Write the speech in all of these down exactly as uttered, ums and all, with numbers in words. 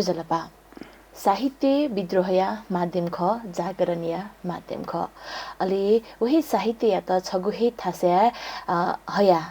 ज्वजलपा। साहित्य विद्रोहया माध्यम खः, जागरणया माध्यम खः। अले वहे साहित्ययात छगू हे थासय्, अ, हया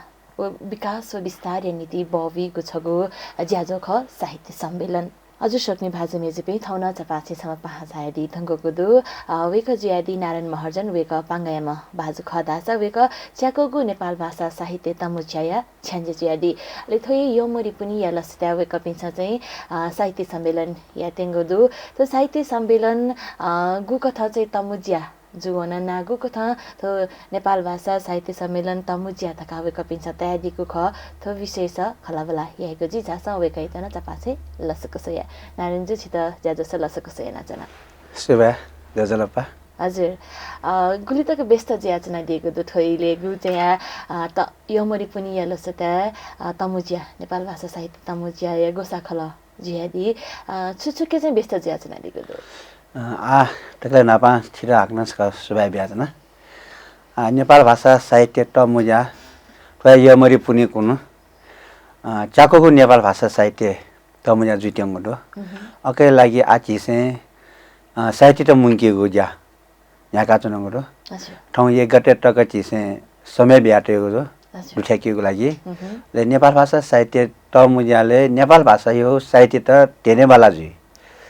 व विकास व विस्तारया निंतिं बहःबीगु छगू ज्याझ्वः खः साहित्य सम्मेलन। अझ स्वकुमि भाजु मय्जुपिं, थौं नं चपाःछेँ छम्ह पाहां झायादी धुंकूगु दु। अ, वय्कः जुयादी नारायण महर्जन, वय्कः पांगायाम्ह भाजु खः धाःसा वय्कः च्याकूगु नेपाल भाषा साहित्य तःमुँज्याया छ्याञ्जे जुयादी। अले थ्व हे यःमरि पुन्हिया लसताय् वय्कःपिन्सं चाहिँ, अ, साहित्य सम्मेलन यायेत्यंगु दु। थ्व साहित्य सम्मेलन, अ, गुकथं चाहिँ तःमुँज्या जूवन, ना गुकथं थ्व नेपाल भाषा साहित्य सम्मेलन तःमुँज्या धकाः वय्कःपिन्सं तयादीगु खः, थ्व विषयस खँल्हाबल्हा यायेगु जुइ। झासँ वय्कःयात नं चपाःछेँ लसकुस याये। नारायणजु, छित ज्याझ्वलय् लसकुस यानाच्वना। सुभाय्, ज्वजलपा। हजुर। अ, गुलि तक व्यस्त जुयाच्वनादीगु दु थ्व इलय्, गु चाहिँ, अ, त-, यःमरि पुन्हिया लसताय्, अ, तःमुँज्या, नेपाल भाषा साहित्य तःमुँज्याया ग्वसाः खलः जुयादी, अ, छु छुके चाहिँ व्यस्त जुयाच्वनादीगु दु? अ, आः, दकलय् न्हापां छित हाकनं छकः सुभाय् बियाच्वना। अ, नेपाल भाषा साहित्य तःमुँज्या, थ्व हे यःमरि पुन्हि कुन्हु, अ, च्याकूगु नेपाल भाषा साहित्य तःमुँज्या जुइत्यंगु दु। मह्म। अकए लागि आः झीसं, अ, साहित्ययात मुंकेगु ज्या न्ह्याकाच्वनागु दु। अच्छा। थौं एक गते तक झीसं समय बियातयागु दु, अच्छा। दुथ्याकेगु लागि। मह्म। अले नेपाल भाषा साहित्य तःमुँज्यालय् नेपाल भाषाया साहित्ययात ध्यनेमाला जुइ।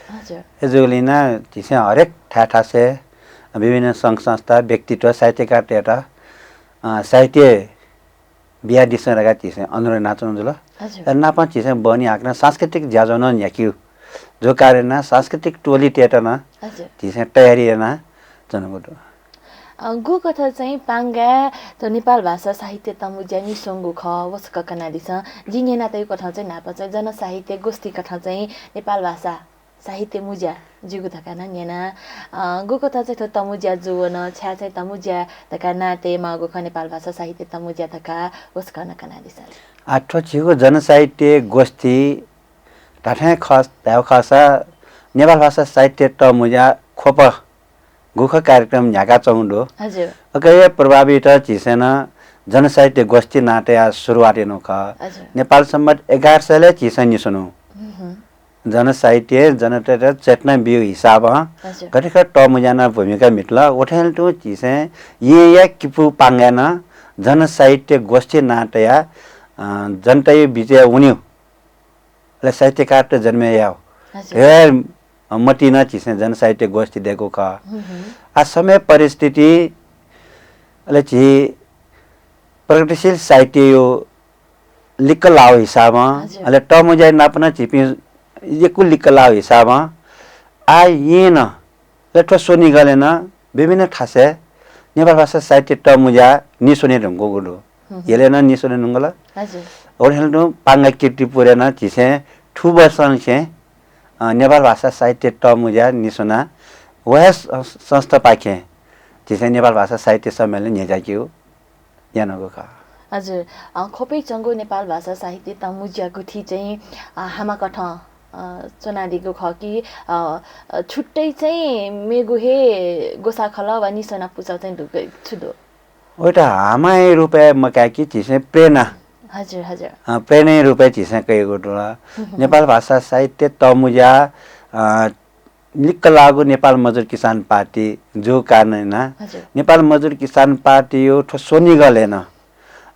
अच्छा। अय्जूगुलिं नं झीसं हरेक थाय् थासय् विभिन्न संघ संस्था, व्यक्तित्व, साहित्यकारतय्त, अ, साहित्य बियादिसँ धकाः झीसं अनुरोध यानाच्वनागु जुल। हजुर। अले नापं झीसं बहनी हाकनं सांस्कृतिक ज्याझ्वः नं न्ह्याकेगु जूगु कारणं सांस्कृतिक टोलीतय्त नं हजुर। झीसं तयारी यानाच्वनागु दु। अ, गुकथं चाहिँ पांगाय् थ्व नेपाल भाषा साहित्य तःमुँज्या निस्वंगु खः, व छकः कनादिसँ। जिं न्यनातयागु कथं चाहिँ न्हापा चाहिँ जनसाहित्य गोष्ठी कथं चाहिँ नेपाल भाषा साहित्य मुँज्या जुइगु धकाः नं न्यना। अ, गुकथं चाहिँ थ्व तःमुँज्या जूवन, छाय् चाहिँ तःमुँज्या धकाः नां तयेमाःगु खः, नेपाल भाषा साहित्य तःमुँज्या धकाः, व छकः नं कनादिसँ। आः थ्व झीगु जनसाहित्य गोष्ठी धात्थें खः, धायेगु खःसा नेपाल भाषा साहित्य तःमुँज्या ख्वप गुगु खः कार्यक्रम न्ह्याकाच्वंगु दु। हजुर। अकए प्रभावयात झीसं नं जनसाहित्य गोष्ठी नां तयाः सुरुवात यानागु खः। हजुर। नेपाल सम्बत एघार सयलय् झीसं निस्वनागु। मह्म। जनसाहित्य जनतायात चेतना बीगु हिसाबं हजुर। गथे खः तःमुँज्यां नं भूमिका म्हितल, व थें तुं झीसं येँया किपु पांगाय् नं जनसाहित्य गोष्ठी नां तयाः, अ, जनताया बिचय् वनेगु, अले साहित्यकारत जन्म यायेगु हजुर। हे मतिइ नं झीसं जनसाहित्य गोष्ठी दयेकूगु खः। मह्म। आः समय परिस्थिति, अले झी प्रगतिशील साहित्यया लिक्क लाःगु हिसाबं, हजुर। अले तःमुँज्या नाप नं झीपिं यक्व लिक्क लाःगु हिसाबं, आः येँनं, अले थ्व स्वनिगलय् नं विभिन्न थासय् नेपाल भाषा साहित्य तःमुँज्या निस्वने धुंकूगु दु। हम्म। यलय् नं निस्वने धुंकल। हजुर। अथे हे तुं पांगा कीर्तिपुरय् नं झीसं थ्व वर्षंनिसें, अ, नेपाल भाषा साहित्य तःमुँज्या निस्वनाः व हे स-, संस्थापाखें झीसं नेपाल भाषा साहित्य सम्मेलन न्ह्यज्याकेगु यानागु खः। हजुर, अ, ख्वपय् च्वंगु नेपाल भाषा साहित्य तःमुँज्या गुथि चाहिँ, अ, हामा कथं, अ, च्वनादीगु खः कि, अ, अ, छुट्टै चाहिँ मेगु हे ग्वसाः खलः वा निस्वना पुचः चाहिँ दुगु छु दु? वयात हामाया रूपय् मकाय्‌कि झीसं प्रेरणा। हजुर, हजुर। अ, प्रेरणाया रूपय् झीसं कयागु दु। हम्म। नेपाल भाषा साहित्य तःमुँज्या, अ, लिक्क लाःगु नेपाल मजदुर किसान पार्टी जूगु कारणं यानाः हजुर। नेपाल मजदुर किसान पार्टीया थ्व स्वनिगलय् नं,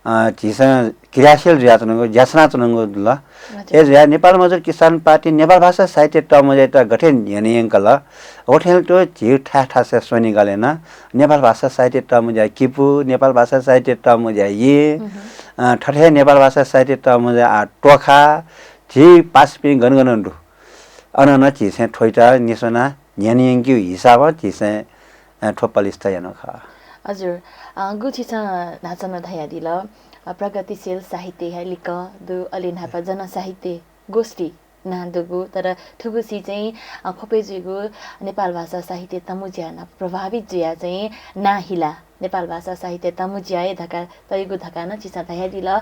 अ, झीसं क्रियाशील जुयाच्वनागु, ज्या सनाच्वनागु दु ला। हजुर। अय्‌जुया नेपाल मजदुर किसान पार्टी नेपाल भाषा साहित्य तःमुँज्यायात गथे न्ह्यःने यंकल, व थें तुं झीगु थाय् थासय् स्वनिगलय् नं नेपाल भाषा साहित्य तःमुँज्या किपु, नेपाल भाषा साहित्य तःमुँज्या येँ, हम्म। अ, थथे नेपाल भाषा साहित्य तःमुँज्या, आ, तोखा, झी पासापिं गन गन दु। अन नं झीसं थ्वयात निस्वनाः न्ह्यःने यंकेगु हिसाबं झीसं, अ, थ्व पलिस्था यानागु खः। हजुर, अ, गु छिसं न्हाचः नं धयादिल, अ, प्रगतिशील साहित्य हे लिक्क दु, अले न्हापा जनसाहित्य गोष्ठी नां दुगु, तर थुगुसी चाहिँ, अ, ख्वपय् जुइगु नेपाल भाषा साहित्य तःमुँज्या नाप प्रभावित जुयाः चाहिँ नां हिला नेपाल भाषा साहित्य तःमुँज्या हे धकाः तइगु धकाः नं छिसं धयादिल।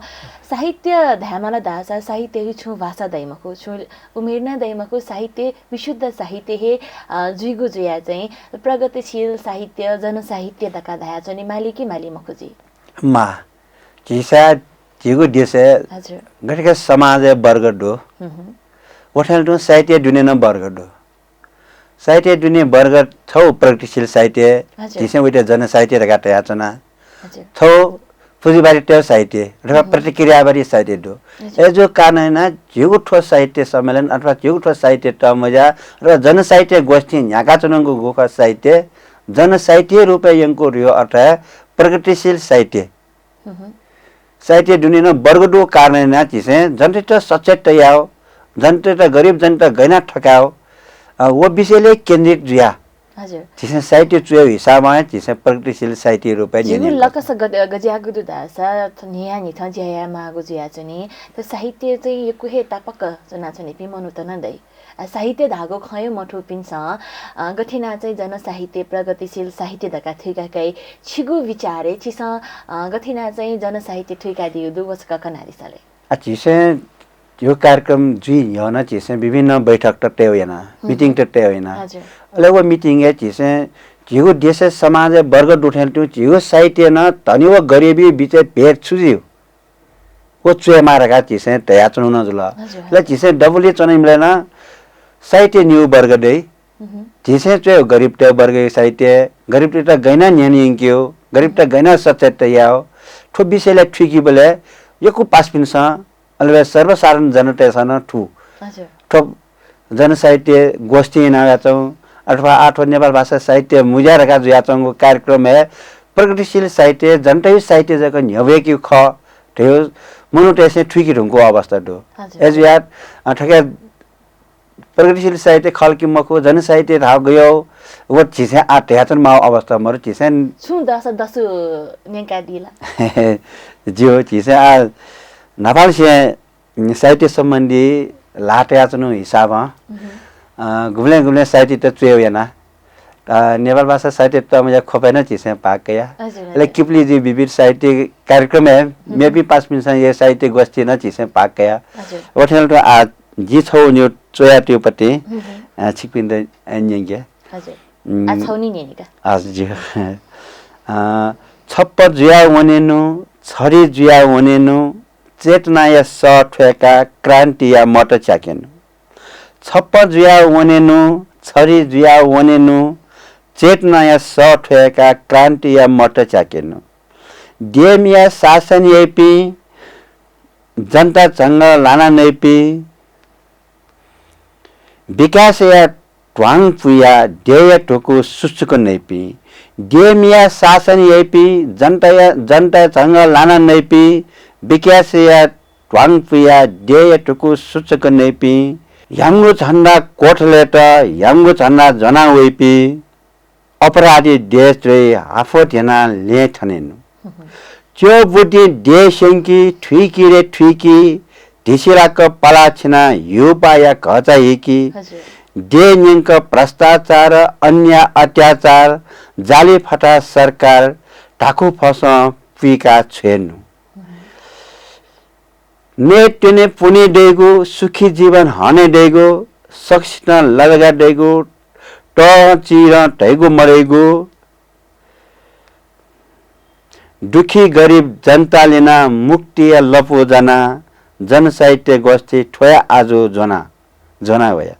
साहित्य धायेमाल धाःसा साहित्य हे छुं भाषा दइ मखु, छुं उमेर नं दइ मखु, साहित्य विशुद्ध साहित्य हे, अ, जुइगु जुयाः चाहिँ प्रगतिशील साहित्य, जनसाहित्य धकाः धयाच्वने माली कि माली मखु जुइ? माः। झीसा झीगु देशय् हजुर। गथे गथे समाजय् वर्ग दु। हम्म। व थें तुं साहित्य दुने नं वर्ग दु। साहित्य दुने वर्ग, थौ प्रगतिशील साहित्य, हजुर। झीसं वइत जनसाहित्य धकाः तयाच्वना। हजुर। थौ पुँजीवादीतय् साहित्य अथवा हम्म। प्रतिक्रियावादी साहित्य दु। हजुर। अय्‌जूगु कारणं यानाः झीगु थ्व साहित्य सम्मेलन अथवा झीगु थ्व साहित्य तःमुँज्या र जनसाहित्य गोष्ठी न्ह्याकाच्वनागु गुखः साहित्य जनसाहित्य रूपय् यंकूगु धइगु अर्थ हे प्रगतिशील साहित्य। हम्म। साहित्य दुने नं वर्ग दुगु कारणं यानाः झीसं जनतायात सचेत तयाव, जनतायात, गरिब जनतायात गय् यानाः थकाव, अ, व विषयलय् केन्द्रित जुयाः हजुर। झीसं साहित्य च्वयेगु हिसाबं हे झीसं प्रगतिशील साहित्य रूपय् झीगु न्यने लकस गज्याःगु दु धाःसा न्हियान्हिथं ज्या यायेमाःगु जुयाच्वनी। थ्व साहित्य चाहिँ यक्व हे तापाक च्वनाच्वनीपिं मनूत नं दइ। आ, साहित्य धाःगु खँ हे मथूपिन्सं, अ, गथे यानाः चाहिँ जनसाहित्य, प्रगतिशील साहित्य धकाः थुइका काइ, छिगु विचारय् छिसं, अ, गथे यानाः चाहिँ जनसाहित्य थुइकादीगु दु, व छकः कनादिसँ ले। आ, झीसं यो कार्यक्रम जुइ न्ह्यः नं झीसं विभिन्न बैठकत तयेगु याना, हम्म। मिटिङत तयेगु याना। हजुर। अले व मिटिङय् झीसं झीगु देशय् समाजय् वर्ग दु थें तुं झीगु साहित्य नं धनी व गरिबया बिचय् भेद छु जुइ, व च्वयेमाः धकाः झीसं धयाच्वनागु नं जुल। हजुर। अले झीसं दबुलिइ च्वनीबलय् नं साहित्य निगू वर्ग दइ। हम्म। झीसं च्वयेगु गरिबतय् वर्गया साहित्य, गरिबतय्त गय् यानाः न्ह्यःने यंकेगु, गरिबतय्त गय् यानाः सचेत यायेगु, थ्व विषयलय् थुइकेबलय् यक्व पासापिन्सं, अले सर्वसाधारण जनताय्सं नं थ्व हजुर। थ्व जनसाहित्य गोष्ठी यानाच्वंगु अथवा आः थ्व नेपाल भाषा साहित्य मुँज्या धकाः जुयाच्वंगु कार्यक्रम हे प्रगतिशील साहित्य, जनताया साहित्य जक न्ह्यब्वया वयेकेगु खः धयागु मनूतय्सं थुइके धुंकूगु अवस्था दु। हजुर। अय्‌जुयाः, अ, थथे प्रगतिशील साहित्य खः कि मखु, जनसाहित्य धाःगु गय्, व झीसं आः धयाच्वनेमाःगु अवस्था मदु, झीसं छुं दस दसु न्यंकादी ला? ज्यू, झीसं आः न्हापांनिसें साहित्य सम्बन्धी ल्हाः तयाच्वनागु हिसाबं, हम्म। अ, गुबलें गुबलें साहित्यत च्वयेगु याना। अ, नेपाल भाषा साहित्य तःमुँज्या ख्वपय् नं झीसं भाग कया। हजुर, अले हजुर। किपुली जुइ विविध साहित्य कार्यक्रमय् हम्म। मेपिं पासापिन्सं याइगु साहित्य गोष्ठी नं झीसं भाग कया। हजुर। व थें तुं आः जिं छगू निगू च्वयातयागु पति, हम्म। अ, छिकपिन्त, अ, न्यंके। हजुर। उम्, आ, छगू नि न्यनेका। हजुर, ज्यू। अ, छप्पँ जुया वनेनु, छरि जुया वनेनु, चेतनाया सः थ्वय्‌काः क्रान्तिया मत च्याकेनु। छप्पँ जुया वनेनु, छरि जुया वनेनु, चेतनाया सः थ्वय्‌काः क्रान्तिया मत च्याकेनु। देय्‌म्हया शासन याइपिं, जनता झंगः लाना नइपिं, विकासया ध्वाङ पुयाः देय्‌या धुकू सुचुक नइपिं, देय्‌म्हया शासन याइपिं, जनताया, जनता झंगः लाना नइपिं, विकासया ध्वाङ पुयाः देय्‌या धुकू सुचुक नइपिं, ह्याउँगु झन्डा क्वथलय्‌त ह्याउँगु झन्डा ज्वना वइपिं, अपराधी देशद्रोही हाफोत ह्यनाः लँय् थनेनु। च्यः बुद्धिं देय् स्यंकी, थुइकी रे थुइकी, धिसिलाक पाला छिनाः हिउपाःया घःचा हीकी। हजुर। देय् न्यंक भ्रष्टाचार, अन्याय, अत्याचार, जाली फताहा सरकार, धाखू फसं पुइका छ्वयेनु। नये त्वने पुने दइगु, सुखी जीवन हने दइगु, सकसितं लजगाः दइगु, तःधंगु धइगु मदइगु, दुखी गरिब जनता लिनाः मुक्तिया लँपु ज्वनाः जनसाहित्य गोष्ठी थ्वया आजु ज्वना, ज्वना वया।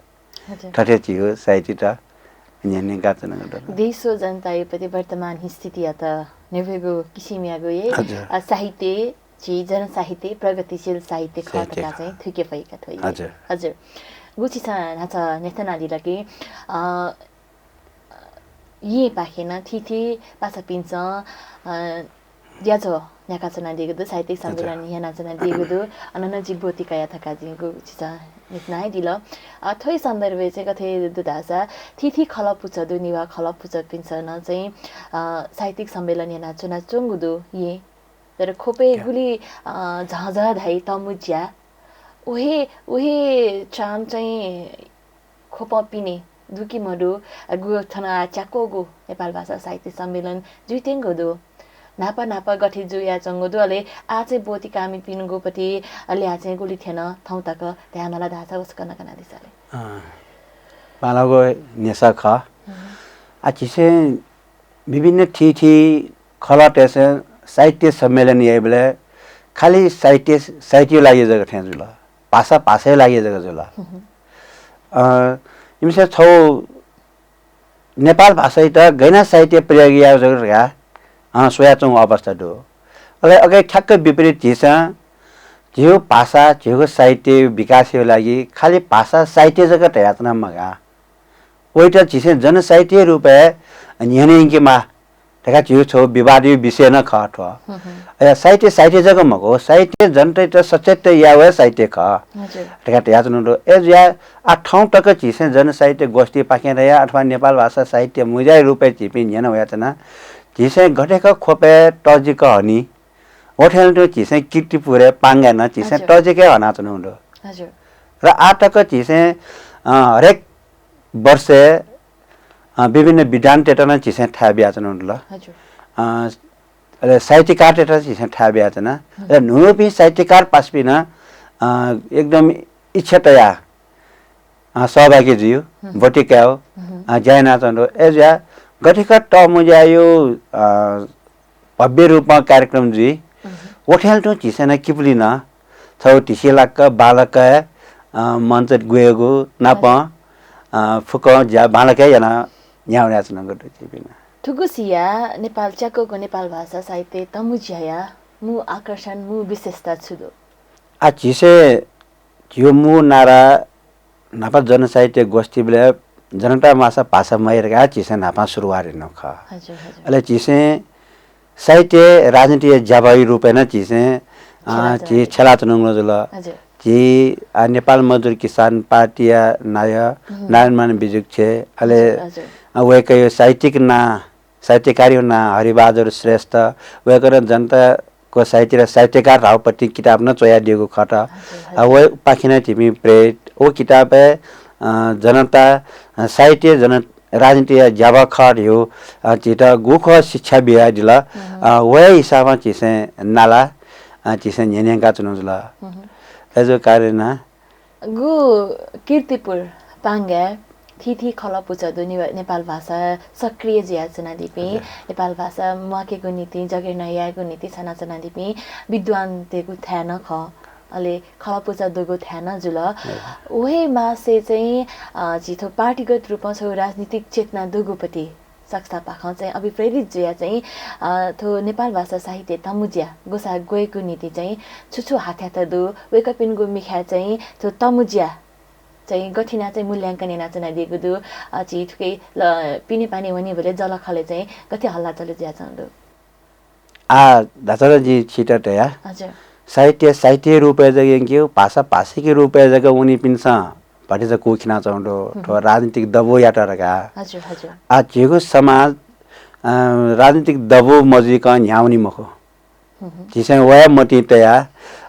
हजुर। थथे झीगु साहित्यत न्यंकाच्वनागु दु। देश व जनताया प्रति वर्तमान स्थितियात न्ह्यब्वयेगु किसिमयागु हे, हजुर। अ, साहित्य, झी जनसाहित्य, प्रगतिशील साहित्य खः साहित्य धकाः खः। चाहिँ थुइके फइका थ्व हे। हजुर। हजुर। गु छिसं न्हाचः न्ह्यथनादिल कि, अ, येँपाखें नं थीथी पासापिन्सं, अ, ज्याझ्वः न्ह्याकाच्वनादीगु दु, साहित्यिक हजुर। सम्मेलन यानाच्वनादीगु दु, अन नं जिं ब्वति कया धकाः जिं गु छिसं न्ह्यथनादिल। अ, थ्व हे सन्दर्भय् चाहिँ गथे दु धाःसा, थीथी खलः पुचः दु, नेवाः खलः पुचःपिन्सं नं चाहिँ, अ, साहित्यिक सम्मेलन यानाच्वनाच्वंगु दु येँ। तर ख्वपय् क्या। गुलि, अ, झःझः धाइ तःमुँज्या। उहे, उहे charm चाहिँ ख्वपं पिने दु कि मदु, अ, गु थन आः च्याक्वःगु नेपाल भाषा साहित्य सम्मेलन जुइत्यंगु दु। न्हापा न्हापा गथे जुयाच्वंगु दु, अले आः चाहिँ ब्वति काःमिपिनिगु पति, अ, ल्याः चाहिँ गुलि थ्यन थौं तक धायेमाल धाःसा व छकः नं कनादिसँ ले। अँ, बांलाःगु न्ह्यसः खः। हम्म। आ, झीसं विभिन्न थीथी खलःतय्सं साहित्य सम्मेलन याइबलय् खालि साहित्य, साहित्यया लागि जक थें जुल, भाषा, भाषाया लागि जक जुल। हम्म। अ, इमिसं छौ नेपाल भाषायात गैना साहित्य प्रयोग याये जक धकाः, अ, स्वयाच्वंगु अवस्था दु। अले अथे ठ्याक्क विपरीत झीसं झीगु भाषा, झीगु साहित्य विकासया लागि खालि भाषा साहित्य जक धयाच्वना मगाः। वइत झीसं जनसाहित्य रूपय् न्ह्यःने यंकेमाः धकाः झीगु छौ विवादया विषय नं खः थ्व। हम्म, हम्म। अ, साहित्य, साहित्य जक मखु, साहित्य जनतायात सचेत यायेगु साहित्य खः हजुर। धकाः धयाच्वनागु दु। अय् जुया आः थौं तक झीसं जनसाहित्य गोष्ठीपाखें धया अथवा नेपाल भाषा साहित्य मुँज्याया रूपय् झीपिं न्ह्यःने वयाच्वना। झीसं गथे खः ख्वपय् तःजिक हनी, वथें तुं झीसं कीर्तिपुरय् पांगाय् नं झीसं हजुर। तःजिक हे हनाच्वनागु दु। हजुर। र आः तक झीसं, अ, हरेक वर्षय्, अ, विभिन्न विधानतय्त नं झीसं थाय् बियाच्वनागु दु। हजुर। अ, अले साहित्यकारतय्त झीसं थाय् बियाच्वना। हम्म। अले न्हून्हूपिं साहित्यकार पासापिं नं, अ, एकदम इच्छा तयाः, अ, सहभागी जुइ, हम्म। ब्वति कायेगु, हम्म। अ, ज्या यानाच्वनागु दु। अय् जुया गथे खः तःमुँज्याया, अ, भव्य रूपं कार्यक्रम जुइ, हम्म। वथें तुं झीसं नं किपुली नं छौ धिसिलाक बांलाक हे, अ, मञ्च ग्वयेगु नापं, हजुर। अ, फुक्कं ज्या बांलाक हे याना न्ह्याः वनाच्वनागु दु झीपिं नं। थुगुसिया नेपाल च्याकूगु नेपाल भाषा साहित्य तःमुँज्याया मू आकर्षण, मू विशेषता छु दु? आः झीसं झीगु मू नारा न्हापा जनसाहित्य गोष्ठीबलय् जनता मासा भाषा मयय् धकाः झीसं न्हापा सुरुवात यानागु खः। हजुर, हजुर। अले झीसं साहित्य राजनीतिया ज्याभःया रूपय् नं झीसं, अ, छ्यलाच्वनागु जुल। हजुर। झी, अ, नेपाल मजदुर किसान पार्टीया नायः हम्म। नारायणमान बिजुक्छे, अले, हजुर, हजुर। अ, वय्कःया साहित्यिक नां साहित्यकारया नां हरिबहादुर श्रेष्ठ, वय्कलं जनताको साहित्य र साहित्यकार धाउपट्टि किताब नं च्वयादीगु खः। हजुर, हजुर। अ, वपाखें नं झीपिं प्रेरित। व किताबय्, अ, जनता, अ, साहित्य जन-, राजनीतिया ज्याभः खः धइगु, अ, झीत गुखः शिक्षा बियादिल। हम्म। अ, व हे हिसाबं झीसं नाला, अ, झीसं न्ह्यःने यंकाच्वनागु जुल। हम्म। अय्जूगु कारणं गु कीर्तिपुर पांगाय् थीथी खलःपुचः दु नि-, नेपाल भाषा सक्रिय जुयाच्वनादीपिं, हजुर। नेपाल भाषा म्वाकेगु निंतिं, जगेर्ना यायेगु निंतिं छानाच्वनादीपिं विद्वानतय्गु थाय् नं खः। अले खलःपुचः दुगु थाय् नं जुल। हजुर। व हे मासय् चाहिँ, अ, झी थ्व पार्टीगत रूपं छगू राजनीतिक चेतना दुगुपट्टि सकसितापाखें चाहिँ अभिप्रेरित जुयाः चाहिँ, अ, थ्व नेपाल भाषा साहित्य तःमुँज्या ग्वसाः ग्वयेगु निंतिं चाहिँ छु छु हाथ्यात दु, वय्कःपिनिगु मिखाय् चाहिँ थ्व तःमुँज्या चाहिँ गथे यानाः चाहिँ मूल्यांकन यानाच्वनादीगु दु, अ, झी थुकी ल-, पिने पानी वनीबलय् जलखलय् चाहिँ गथे हल्लाचल्ला जुयाच्वंगु दु? आः धाःसा नं जिं छितः धया। हजुर। साहित्य साहित्यया रूपय् जक यंकेगु, भाषा भाषाया रूपय् जक वनीपिन्सं भतिचा कू खिनाच्वंगु दु, हम्म। थ्व राजनीतिक दबूयात धकाः। हजुर, हजुर। आः झीगु समाज, अ, राजनीतिक दबू मजुइकं न्ह्याः वनी मखु। हम्म। झीसं व हे मतिइ तयाः,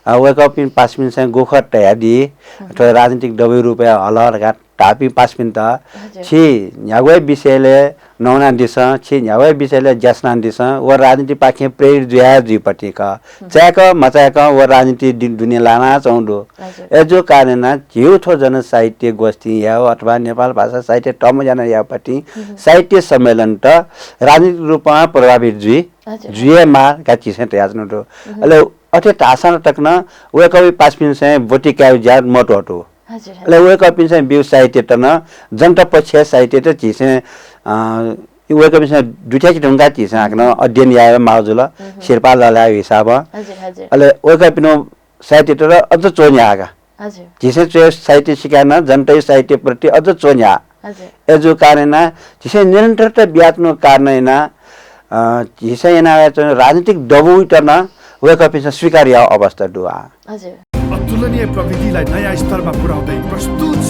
अ, वय्कःपिं पासापिन्सं गुखः तयादी, हम्म। थ्व राजनीतिक दबूया रूपय् हल धकाः धाःपिं पासापिन्त, हजुर। छि न्ह्यागु हे विषयलय् नवानादिसँ, छि न्ह्यागु हे विषयलय् ज्या सनादिसँ, व राजनीतिपाखें प्रेरित जुया हे जुइपट्टि खः। हम्म। चाय्कं मचाय्कं व राजनीति दु-, दुने लानाच्वंगु दु। हजुर। अय्जूगु कारणं झीगु थ्व जनसाहित्य गोष्ठी यायेगु अथवा नेपाल भाषा साहित्य तःमुँज्या यायेगुपट्टि हम्म। साहित्य सम्मेलनत राजनीतिक रूपं प्रभावित जुइ, हजुर। जुयेमाः धकाः झीसं धयाच्वनागु दु। हम्म। अले अथे धाःसां तक नं वय्कःपिं पासापिन्सं ब्वति कायेगु ज्या मत्वःतू। हजुर, हजुर। अले वय्कःपिन्सं ब्यूगु साहित्यत नं जनता पक्षया साहित्यत झीसं, अ, वय्कःपिन्सं दुथ्याके धुंकाः झीसं हाकनं हम्म। अध्ययन यायेमाः जुल, हम्म। सिरपाः लःल्हायेगु हिसाबं। हजुर, हजुर। अले वय्कःपिनिगु साहित्यत अझ च्वन्ह्याः का। हजुर। झीसं च्वय् साहित्य सिकाय् नं जनताया साहित्यप्रति अझ च्वन्ह्याः। हजुर। अय्जूगु कारणं झीसं निरन्तरता बियाच्वनागु कारणं यानाः, अ, झीसं यानाच्वनागु राजनीतिक दबूयात नं वय्कःपिन्सं स्वीकार याःगु अवस्था दु आः। हजुर। अतुलनीय प्रविधिलाई नयाँ स्तरमा पुर्‍याउँदै प्रस्तुत छ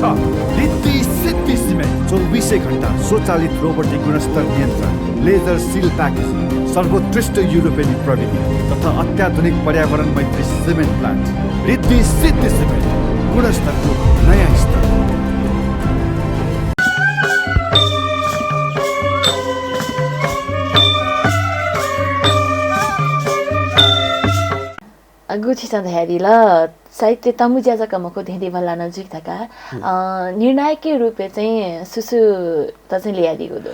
रिद्धि सिद्धि सिमेन्ट। चौबिसै घण्टा स्वचालित रोबोटिक गुणस्तर नियन्त्रण, लेजर सिल प्याकेजिङ, सर्वोत्कृष्ट युरोपेली प्रविधि तथा अत्याधुनिक पर्यावरण मैत्री सिमेन्ट प्लान्ट। रिद्धि सिद्धि सिमेन्ट, गुणस्तरको नयाँ स्तर। अ, गु छिसं धयादिल, साहित्य तःमुँज्या जक मखु, धेंधेंबल्लाः नं जुइ धकाः, हुँ। अ, निर्णायकी रूपय् चाहिँ सु सुत चाहिँ ल्ययादीगु दु?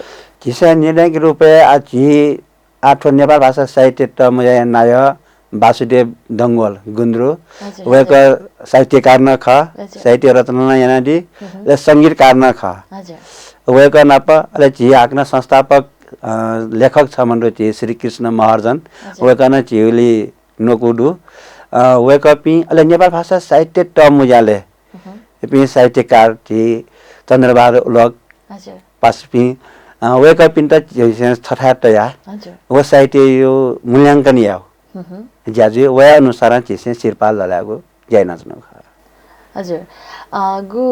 झीसं निर्णायकी रूपय् आः झी आः थ्व नेपाल भाषा साहित्य तःमुँज्याया नायः वासुदेव डंगोल गुन्द्रु, हजुर, वय्‌कः साहित्यकार नं खः, हजुर। साहित्य रचना नं यानादी, अले संगीतकार नं खः। हजुर। वय्‌कः नाप अले झी हाकनं संस्थापक, अ, लेखक छम्ह दु झी श्रीकृष्ण महर्जन, हजुर। वय्‌कः नं झीगुली न्वकू दु। अ, वय्‌कःपिं अले नेपाल भाषा साहित्य तःमुँज्यालय् इपिं साहित्यकार झी चन्द्रबहादुर उलक, हजुर। पासापिं, अ, वय्‌कःपिन्त झीसं छथाय् तयाः हजुर। व साहित्यया मूल्यांकन याः। ज्या जुइ, वया अनुसारं झीसं सिरपाः लःल्हायेगु ज्या यानाच्वनागु खः। हजुर। अ, गु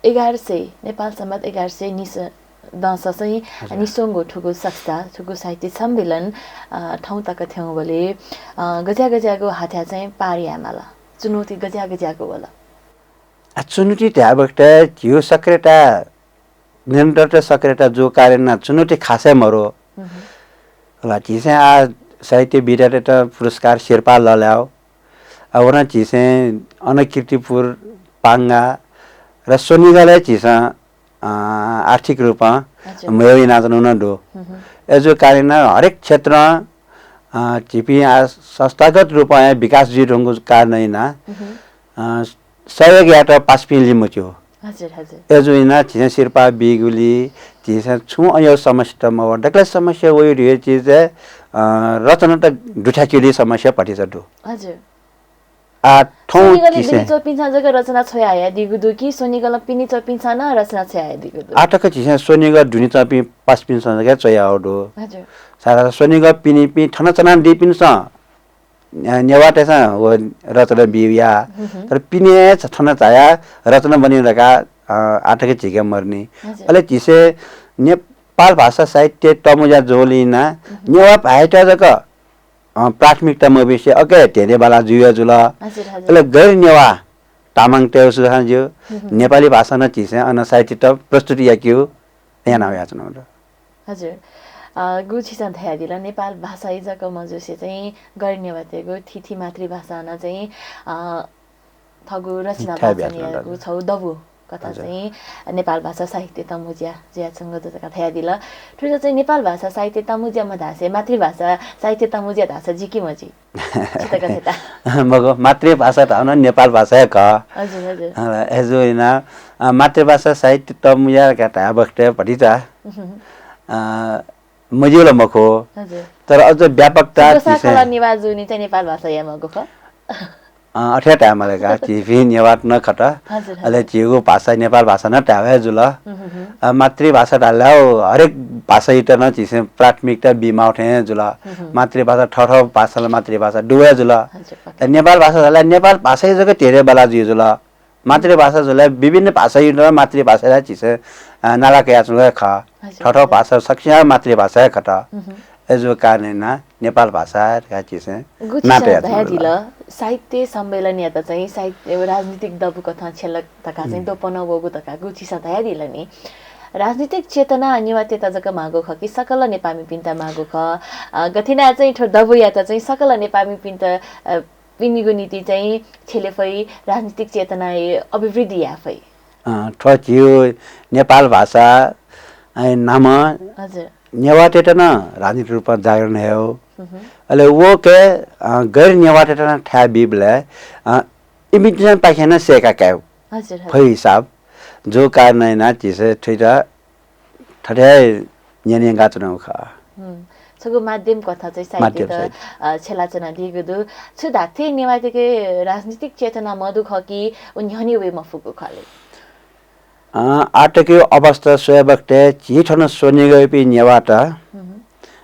एघार सय, नेपाल सम्बत एघार सय निस-, दँस चाहिँ हजुर। निस्वंगु थुगु संस्था, थुगु साहित्य सम्मेलन, अ, थौं तक थ्यंबलय्, अ, गज्या गज्यागु हाथ्या चाहिँ पार यायेमाल? चुनौती गज्या गज्यागु वल? आ, चुनौती धायेबखत झीगु सक्रियता, निरन्तरता सक्रियता जूगु कारणं चुनौती खासै मरु। हम्म। होला, झीसं आ साहित्यविधातय्त पुरस्कार सिरपाः लःल्हायेगु। आ, व नं झीसं अन कीर्तिपुर, पांगा र स्वनिगलय् झीसं, अ, आर्थिक रूपं हजुर। म्हय्‌गु यानाच्वनागु नं दु। हम्म। अय्‌जूगु कारणं हरेक क्षेत्रं, अ, झीपिं आ संस्थागत रूपं हे विकास जुइ धुंकूगु कारणं यानाः, हम्म। अ, सहयोग यायेत पासापिं लिमच्यू। हजुर, हजुर। अय्‌जूगु यानाः झीसं सिरपाः बीगुली, झीसं छुं अज्याःगु समस्या त मवः। दकलय् समस्या वइगु धइगु चिज, अ, रचनात दुथ्याकेगुली समस्या भतिचा दु। हजुर। आ, थौं स्वनिगलय् झीसं दुने च्वंपिन्सं जक रचना छ्वयाहयादीगु दु कि स्वनिगलं पिने च्वंपिन्सं नं रचना छ्वयाहयादीगु दु? आःतक झीसं स्वनिगः दुने च्वंपिं पासापिन्सं जक छ्वयाहयागु दु। हजुर। साधारण स्वनिगः पिनेपिं थन च्वनादीपिन्सं, अ, नेवाःतय्‌सं व रचना बी या। हम्म। तर पिने छ-, थन झायाः रचना बने धकाः, अ, आःतक झीके मरुनि। हजुर। अले झीसं नेपाल भाषा साहित्य तःमुँज्या जूगुलिं यानाः हम्म। नेवाः भाय्‌त जक, अ, प्राथमिकता मबिसे अके धेंधेंबाला जुया जुल। हजुर, हजुर। अले गैर नेवाः तामाङतय्‌गु सुझाव ज्यू, हम्म। नेपाली भाषां नं झीसं अन साहित्यत प्रस्तुत याकेगु याना वयाच्वनागु दु। हजुर। अ, गु छिसं धयादिल, नेपाल भाषाइ जक मजुसे चाहिँ गैर नेवाःतय्‌गु थीथी मातृभाषां नं चाहिँ, अ, थःगु रचना थाय् वाचन बियाच्वनागु यायेगु दु। छगू दबू कथं हजुर। चाहिँ नेपाल भाषा साहित्य तःमुँज्या जुयाच्वंगु दु धकाः धयादिल। थुइत चाहिँ नेपाल भाषा साहित्य तःमुँज्या मधासे मातृभाषा साहित्य तःमुँज्या धाःसा जुइ कि मजुइ? छितक छता। मखु, मातृभाषा धाःगु नं नेपाल भाषा हे खः। हजुर, हजुर। अ, अय्‌जूगु यानाः, अ, मातृभाषा साहित्य तःमुँज्या धकाः धायेबखत भतिचा, उहुँ। अ, मज्यू ला मखु। हजुर। तर अझ व्यापकता झीसं सकलं नेवाः जूनि चाहिँ नेपाल भाषा याये माःगु खः। अ, अथे धायेमाल का, झीपिं नेवाःत नं खत। हजुर, हजुर। अले झीगु भाषा नेपाल भाषा नं धाये हे जुल। उहुँ, उहुँ। अ, मातृभाषा धाःसा हरेक भाषायात नं झीसं प्राथमिकता बी माःगु थें हे जुल। उहुँ। मातृभाषा थःथः भाषां ला मातृभाषा दु हे जुल। हजुर, पक्का। नेपाल भाषा धाःसा नेपाल भाषाइ जक धेंधेंबाला जुइ जुल। मातृभाषा जुल, विभिन्न भाषायात नं मातृभाषा ला झीसं, अ, नाला कयाच्वंगु हे खः। हजुर, थःथः हजुर। भाषा सकसियां मातृभाषा हे खत। उहुँ। अय्‌जूगु कारणं यानाः नेपाल भाषा धकाः झीसं गु नां छिसं तयाच्वनागु दु। धयादिल, साहित्य सम्मेलनयात चाहिँ साहित्य, राजनीतिक दबू कथं छ्यल धकाः चाहिँ हम्म। द्वपं वःगु धकाः गु छिसं धयादिल नि। राजनीतिक चेतना नेवाःतय्‌त जक माःगु खः कि सकल नेपाःमिपिन्त माःगु खः? अ, गथे यानाः चाहिँ थ्व दबूयात चाहिँ सकल नेपाःमिपिन्त, अ, पिनिगु निंतिं चाहिँ छ्यले फइ, राजनीतिक चेतनाया अभिवृद्धि याये फइ। अ, थ्व झीगु नेपाल भाषा, अ, नामं हजुर। नेवाःतय्‌त नं राजनीतिक रूपं जागरण हयेगु। हुँ, हुँ। अले व के, अ, गैर नेवाःतय्‌त नं थाय् बीबलय्, अ, इमिपिन्संपाखें नं सय्‌का कायेगु। हजुर, हजुर। फइ हिसाब। जूगु कारणं यानाः झीसं थुइत थथे हे न्यनेगु यानाच्वनागु खः। हुँ। छगू माध्यम कथं चाहिँ माध्यम साहित्यत, साहित्य। अ, छ्यलाच्वनादीगु दु। छु धात्थें नेवाःतय्‌के राजनीतिक चेतना मदु खः कि व न्ह्यःने वये मफुगु खः ले? अ, आःतकया अवस्था स्वये बखतय् झी थन स्वनिगःयापिं नेवाःत, हुँ, हुँ।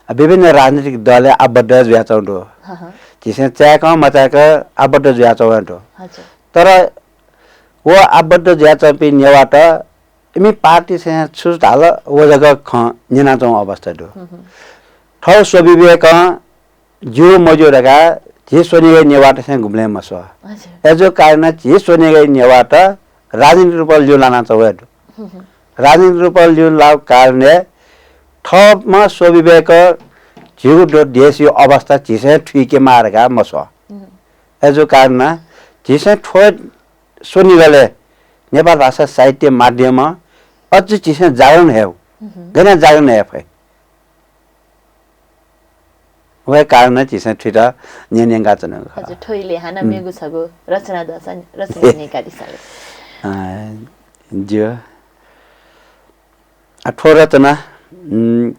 अ, विभिन्न राजनीतिक दलय् आबद्ध जुयाच्वंगु दु। हँ, हँ। झीसं चाय्‌कं मचाय्‌कं आबद्ध जुयाच्वंगु दु। हजुर। तर व आबद्ध जुयाच्वंपिं नेवाःत इमि पार्टीसं छु धाल व जक खँ न्यनाच्वंगु अवस्था दु। हुँ, हुँ। थःगु स्वविवेकं ज्यू मज्यू धकाः झी स्वनिगःया नेवाःतय्‌सं गुबलें मस्वः। हजुर। अय्‌जूगु कारणं झी स्वनिगःया नेवाःत राजनीतिक रूपं ल्यूल्यू लानाच्वंगु हे दु। हुँ, हुँ। राजनीतिक रूपं ल्यूल्यू लाःगु कारणं थःम्हं स्वविवेकं झीगु दु देशया अवस्था झीसं थुइकेमाः धकाः मस्वः। हुँ। अय्‌जूगु कारणं झीसं थ्व स्वनिगलय् नेपाल भाषा साहित्य माध्यमं अझ झीसं जागरण हयेगु। हुँ, हुँ। गन जागरण हये फइ। वहे कारणं झीसं थुइत न्यंकं च्वनागु खः। हजुर, थ्व इलय् हानं मेगु छगू रचना दःसा रचना न्यंकादिसँ। अँ, ज्यू। आ, थ्व रचना, उम्,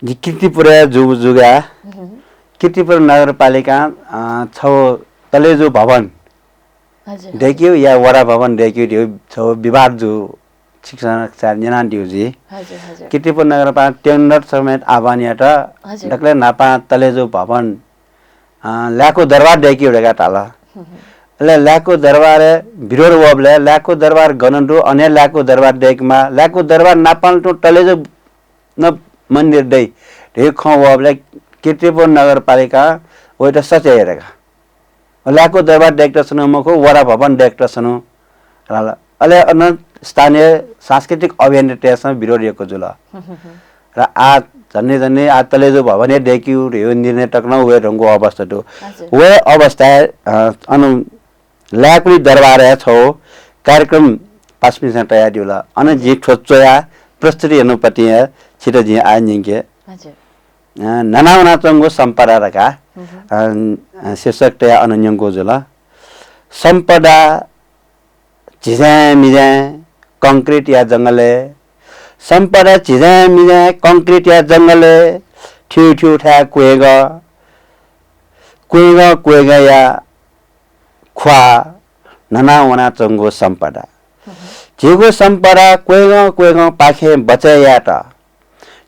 जि कीर्तिपुरय् जूगु जुगय्, कीर्तिपुर नगरपालिकां, अँ, छगू तलेजु भवन हजुर, दय्‌केगु या वडा भवन दय्‌केगु धइगु छगू विवाद जूगु छिकपिन्सं न्यनादिल जुइ। हजुर, हजुर। कीर्तिपुर नगरपालिकां tender समेत आह्वान यात। हजुर। दकलय् न्हापां तलेजु भवन, अँ, ल्याःगु दरबार दय्‌केगु धकाः धाल। अले ल्याःगु दरबारय् विरोध वःबलय् ल्याःगु दरबार गन दु, अन हे ल्याःगु दरबार दय्‌केमाः, ल्याःगु दरबार नापं तुं तलेजु नं मन्दिर दइ धइगु खँ वःबलय् कीर्तिपुर नगरपालिकां वयात सच्याइ धकाः। ल्याःगु दरबार दय्‌केत सनु मखु, वडा भवन दय्‌केत सनु धाल। अले अन स्थानीय सांस्कृतिक अभियन्तातय्‌सं विरोध याःगु जुल। र आः झन्डै झन्डै आः तलेजु भवन हे दय्‌केगु धइगु निर्णय तक नं वये धुंकूगु अवस्था दु। हजुर। वहे अवस्थाय्, अ, अन ल्याःगुली दरबारय् छगू कार्यक्रम पासापिन्सं तयादिल। अन जिं थ्व च्वया प्रस्तुति यानापतिं हे छित जिं आः न्यंके। हजुर। अ, न्हना वनाच्वंगु सम्पदा धकाः, अ, अ, शीर्षक तयाः अन न्यंकूगु जुल। सम्पदा झिजाँय् मिजाँय् concrete या जंगलय्, सम्पदा झिजाँय् मिजाँय् concrete या जंगलय्, थ्यू थ्यू थाय् क्वय्‌गः, क्वय्‌गः क्वय्‌गःया ख्वाः न्हना वनाच्वंगु सम्पदा। झीगु सम्पदा क्वय्‌गः क्वय्‌गःपाखें बचय् यायेत,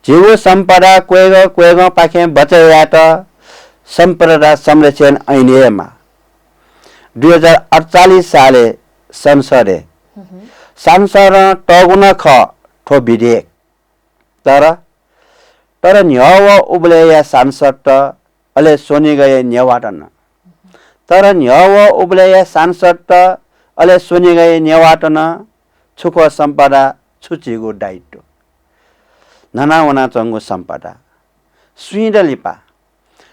झीगु सम्पदा क्वय्‌गः क्वय्‌गःपाखें बचय् यायेत सम्पदा संरक्षण ऐन हे माः। दुई हजार अठचालिस सालय् संसदय् सांसदं तःगु नं खः थ्व विधेयक। तर, तर न्ह्यः व उबलय्‌या सांसदत, अले स्वनिगःया नेवाःत नं। तर न्ह्यः व उबलय्‌या सांसदत, अले स्वनिगःया नेवाःत नं छु खः सम्पदा, छु झीगु दायित्व। न्हना वनाच्वंगु सम्पदा। स्वीदँ लिपा,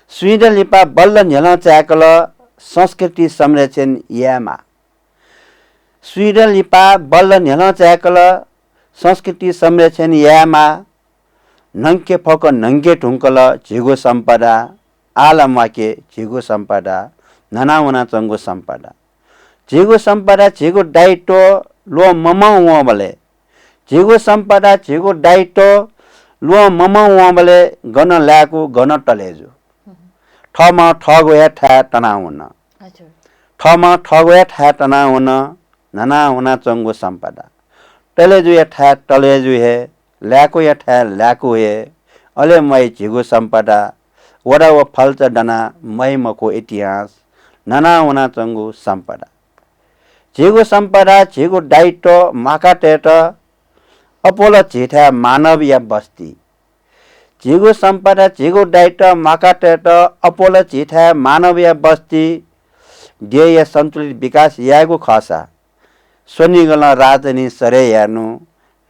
स्वीदँ लिपा बल्ल न्ह्यलं चाय्‌कल संस्कृति संरक्षण यायेमाः। स्वीदँ लिपा बल्ल न्ह्यलं चाय्‌कल संस्कृति संरक्षण यायेमाः। न्हंके फक्व न्हंके धुंकल झीगु सम्पदा, आः ला म्वाके झीगु सम्पदा, न्हना वनाच्वंगु सम्पदा। झीगु सम्पदा, झीगु दायित्व ल्वःममं वंबलय्, झीगु सम्पदा, झीगु दायित्व ल्वःममं वंबलय् गन ल्याःगु, गन तलेजु। थःम्हं थःगु हे थाय् तनावन। हजुर। थःम्हं थःगु हे थाय् तनावन, न्हना वनाच्वंगु सम्पदा। तलेजुया थाय् तलेजु हे, ल्याःगुया थाय् ल्याःगु हे, अले म्वाइ झीगु सम्पदा, वडा व फल्चा दनाः म्वाइ मखु इतिहास, न्हना वनाच्वंगु सम्पदा। झीगु सम्पदा, झीगु दायित्व म्वाकातयेत अप्वल झीथाय् मानवया बस्ती। झीगु सम्पदा, झीगु दायित्व म्वाकातयेत अप्वल झीथाय् मानवया बस्ती। देय्‌या सन्तुलित विकास यायेगु खःसा स्वनिगलं राजधानी सरे यायेनु,